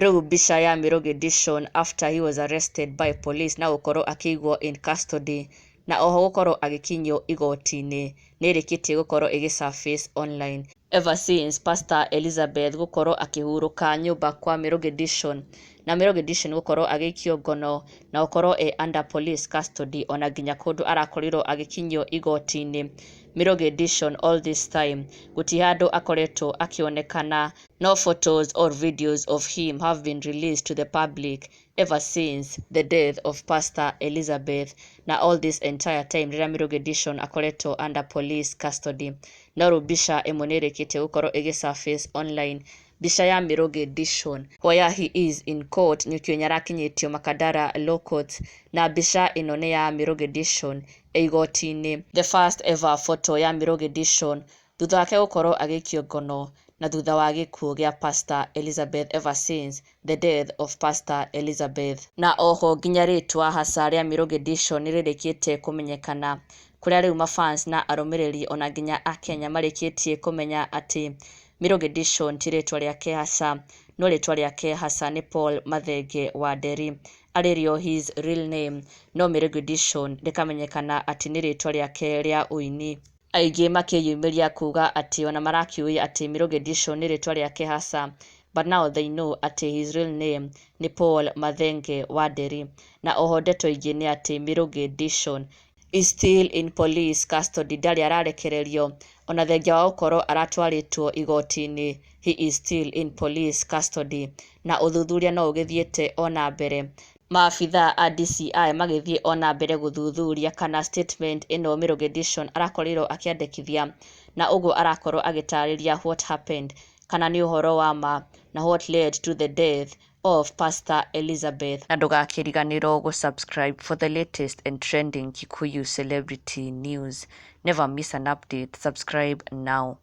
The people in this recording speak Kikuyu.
Rĩu mbica ya Mirugi Dishon after he was arrested by police na gũkorwo akĩigwo in custody na oho gũkorwo agĩkinyio igoti-inĩ nĩ ĩrĩkĩtie gũkorwo ĩgĩ surface online. Ever since Pastor Elizabeth gũkorwo akĩhurũka nyũmba kwa Mirugi Dishon na Mirugi Dishon gũkorwo agĩikio ngono na gũkorwo e under police custody ona nginya kũndũ arakorirwo agĩkinyio igoti-inĩ, Mirugi Dishon all this time gũtirĩ handũ akoretwo akĩonekana. No photos or videos of him have been released to the public ever since the death of Pastor Elizabeth na all this entire time rĩrĩa Mirugi Dishon akoretwo under police custody. No rĩu mbica ĩmwe nĩ ĩrĩkĩtie gũkorwo ĩgĩ surface online, mbica ya Mirugi Dishon where he is in court, nĩũkĩũĩ nĩ arakinyĩtio Makadara Law Courts, na mbica ĩno nĩ ya Mirugi Dishon e igoti-inĩ, the first ever photo ya Mirugi Dishon thutha wake gũkorwo agĩikio ngono na thutha wa gĩkuũ gĩa Pastor Elizabeth, ever since the death of Pastor Elizabeth. Na oho nginya rĩtwa hasa rĩa Mirugi Dishon nĩ rĩrĩkĩtie kũmenyekana, kũrĩa rĩu mafans na arũmĩrĩri ona nginya akenya marĩkĩtie kũmenya atĩ Mirugi Dishon ti rĩtwa rĩake hasa, no rĩtwa rĩake hasa nĩ Paul Mathenge Wanderi arĩ rĩo his real name, no Mirugi Dishon rĩkamenyekana atĩ nĩ rĩtwa rĩake rĩa ũini. Aingĩ makĩyumĩria kuga atĩ ona marakĩũĩ atĩ Mirugi Dishon nĩ rĩtwa rĩake hasa, but now they know atĩ his real name nĩ Paul Mathenge Wanderi. Na oho ndeto ingĩ nĩ atĩ Mirugi Dishon is still in police custody, ndarĩ ararekererio ona thengia wa gũkorwo aratwarĩtwo igoti-inĩ, he is still in police custody na ũthuthuria no ũgĩthiĩte ona mbere, maabithaa a DCI magĩthiĩ ona mbere gũthuthuria kana statement ĩno Mirugi Dishon arakorirwo akĩandĩkithia na ũguo arakorwo agĩtarĩria what happened kana nĩ ũhoro wa ma na what led to the death of Pastor Elizabeth. Na ndũgakĩriganĩrwo gũ-subscribe for the latest and trending Kikuyu celebrity news. Never miss an update. Subscribe now.